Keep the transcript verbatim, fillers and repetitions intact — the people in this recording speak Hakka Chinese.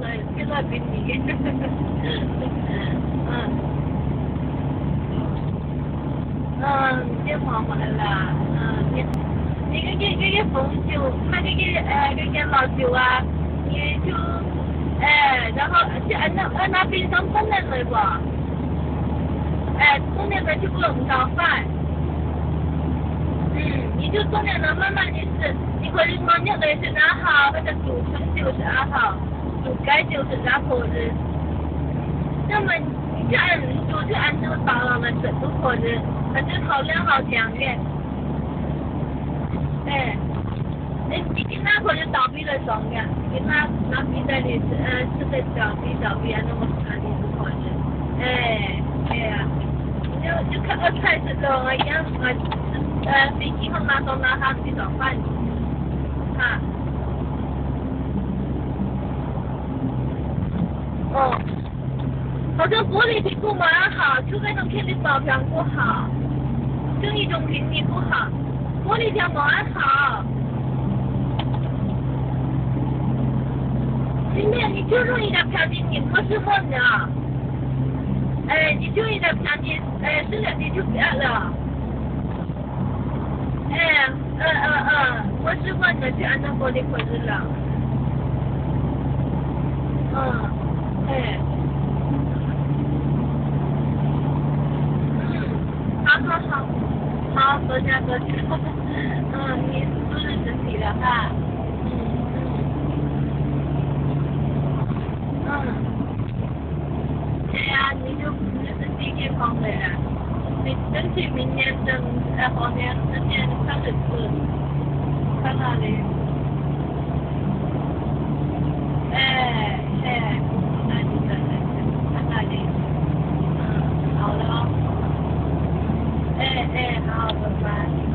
來，這個比你。嗯。嗯，這麻煩啦。嗯，你，你這個，這個紅酒，它這個，呃，這個老酒啊，你就，呃，然後，這，呃，那，呃，拿冰箱放冷來吧。呃，放冷來就不能燒飯。嗯，你就放冷來慢慢的食，你可以拿熱來食也好，或者煮成酒食也好。 煮該酒食也可以。那麼你就恁，就，就恁樣倒落來食都可以，反正好料好香的。哎，哎，你今仔可以倒杯來爽呀，今仔拿杯在你，呃，食个倒杯，倒杯啊，那麼茶你都可以。哎，哎呀，就，就看，呃，菜食咯，哎呀，呃，呃，飞机上拿到拿下去找饭，哈。 哦，好像玻璃瓶不蠻好，除非用天氣保險不好，就一種瓶子不好，玻璃瓶蠻好。今天你就用一个瓶子，你不是问的啊？哎，你就一个瓶子，哎，是的，你就不要了。 哎，呃，呃，呃，我是問的，就按照玻璃瓶子了。嗯，哎。嗯，好，好，好。好，多谢，多谢。嗯，你做得身体了哈。嗯，嗯。嗯。 对啊，你就，你就身体健康的啦。你争取明年等，呃，后年，明年开始吃，看哪里。哎，哎，那你等，看哪里。嗯，好了哦。哎，哎，好，拜拜。